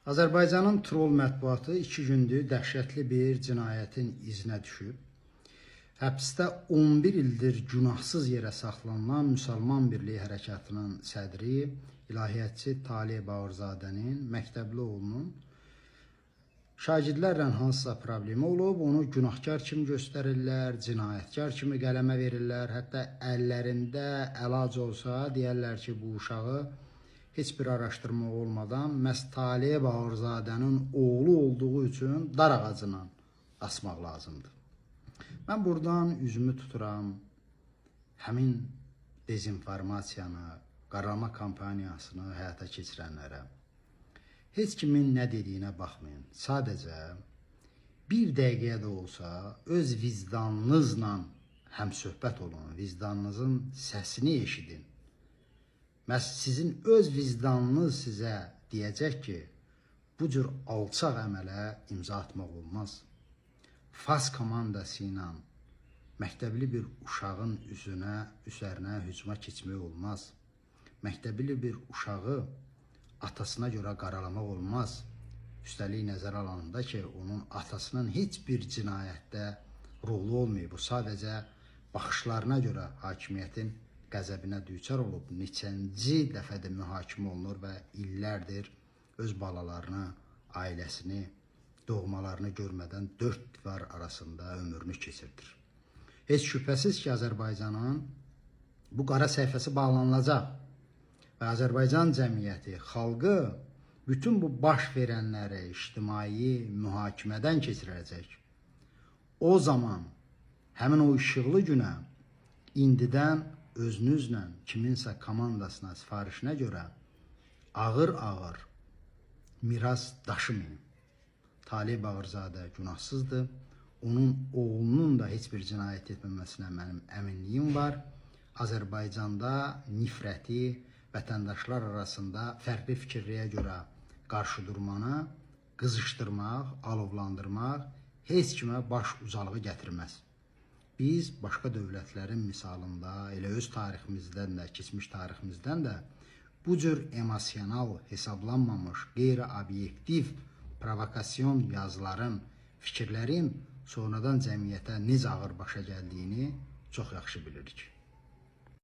Azərbaycanın troll mətbuatı 2 gündür dəhşətli bir cinayətin izinə düşüb. Həbsdə 11 ildir günahsız yerə saxlanılan Müsəlman Birliyi Hərəkatının sədri, ilahiyyatçı Taleh Bağırzadənin məktəbli oğlunun şagirdlərlə hansısa problemi olub, onu günahkar kimi göstərirlər, cinayətkar kimi qələmə verirlər. Hətta əllərində əlac olsa deyərlər ki, bu uşağı heç bir araşdırma olmadan məhz Taleh Bağırzadənin oğlu olduğu üçün dar ağacından asmaq lazımdır. Mən buradan üzümü tuturam həmin dezinformasiyanı, qaralama kampaniyasını həyata keçirənlərə. Heç kimin nə dediyinə baxmayın. Sadəcə bir dəqiqəyə də olsa öz vicdanınızla həmsöhbət olun, vicdanınızın səsini eşidin. Məhz sizin öz vicdanınız sizə deyəcək ki, bu cür alçaq əmələ imza atmaq olmaz. Fas komandası ilə məktəbli bir uşağın üzərinə hücuma keçmək olmaz. Məktəbli bir uşağı atasına görə qaralamaq olmaz. Üstəlik nəzərə alanda ki, onun atasının heç bir cinayətdə rolu olmayıb. Bu sadəcə baxışlarına görə hakimiyyətin qəzəbinə düçar olub, neçənci dəfədir mühakimə olunur və illərdir öz balalarını, ailəsini, doğmalarını görmədən dörd divar arasında ömrünü keçirdir. Heç şübhəsiz ki, Azərbaycanın bu qara səhifəsi bağlanılacaq və Azərbaycan cəmiyyəti, xalqı bütün bu baş verənləri ictimai mühakimədən keçirəcək. O zaman həmin o işıqlı günə indidən özünüzlə kiminsə komandasına, sifarişinə görə ağır-ağır miras daşımayın. Taleh Bağırzadə günahsızdır. Onun oğlunun da heç bir cinayət etməməsinə mənim əminliyim var. Azərbaycanda nifrəti vətəndaşlar arasında fərqli fikirliyə görə qarşı durmanı qızışdırmaq, alovlandırmaq heç kimə baş ucalığı gətirməz. Biz başqa dövlətlərin misalında, elə öz tariximizdən də, keçmiş tariximizdən də bu cür emosional hesablanmamış, qeyri-obyektiv provokasyon yazıların, fikirlərin sonradan cəmiyyətə necə ağır başa gəldiyini çox yaxşı bilirik.